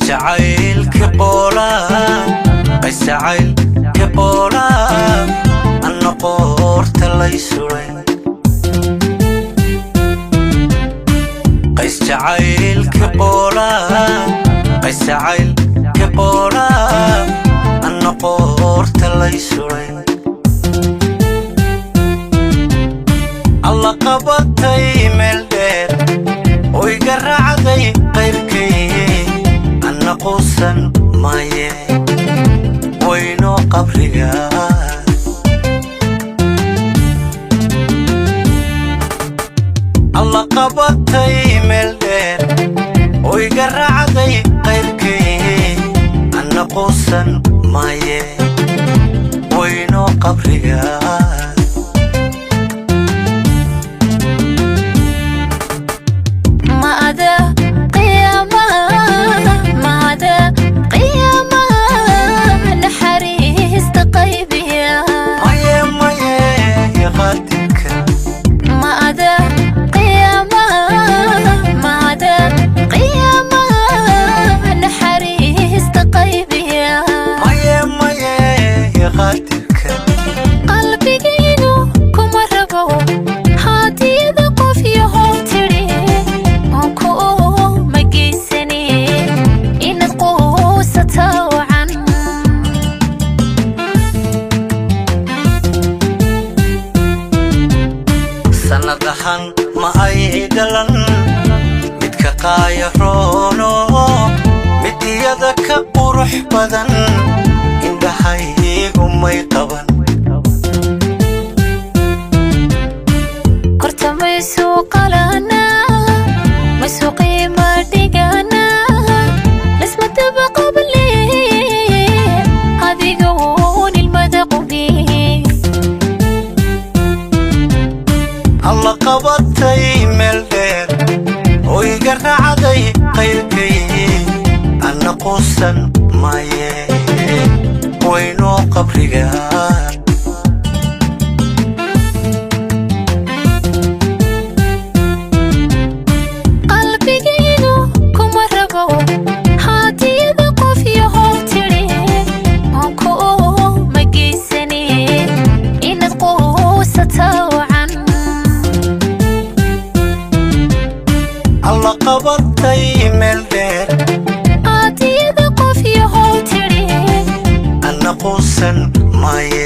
Qaysjacaylki qoolaa, qaysjacaylki qoolaa, anna qoorta lay sulay. Qaysjacaylki qoolaa, qaysjacaylki qoolaa, anna qoorta lay sulay. Alla qabatay meel dheer oo iga raacday qayrkay, anna quusan maye, waynoo qabriga. Alla qabatay meel dheer oo iga raacday qayrkay, anna quusan maye, waynoo qabriga. Ma ada qiyaamaha, ma ada qiyaamaha naxariista qaybiya? Maye, maye, qaadirka. Ma ada qiyaamaha, ma ada qiyaamaha naxariista qaybiya? Maye, maye, qaadirka. Qalbigaygu kuma rabo haadiyada qof yahow tidhi oon ku ma geysane inaad quusataa wacan. Sannadahan ma ay dhalan midka qaaya roono, mid iyada ka qurux badan indhahaygu may qaban. Korta maysuu qalanaa, maysuu qiima dhiganaa, lisma daba qable adiga uun ilmada qubi. Alla qabatay meel dheer oo iga raacday qayrkay, anna quusan maye, waynoo qabriga. Qalbigaygu kuma rabo haadiyada qof yahow tidhi oon ku ma geysane inaad quusataa wacan. Alla qabatay meel dheer haadiyada qof yahow tidhi anna quusan maye.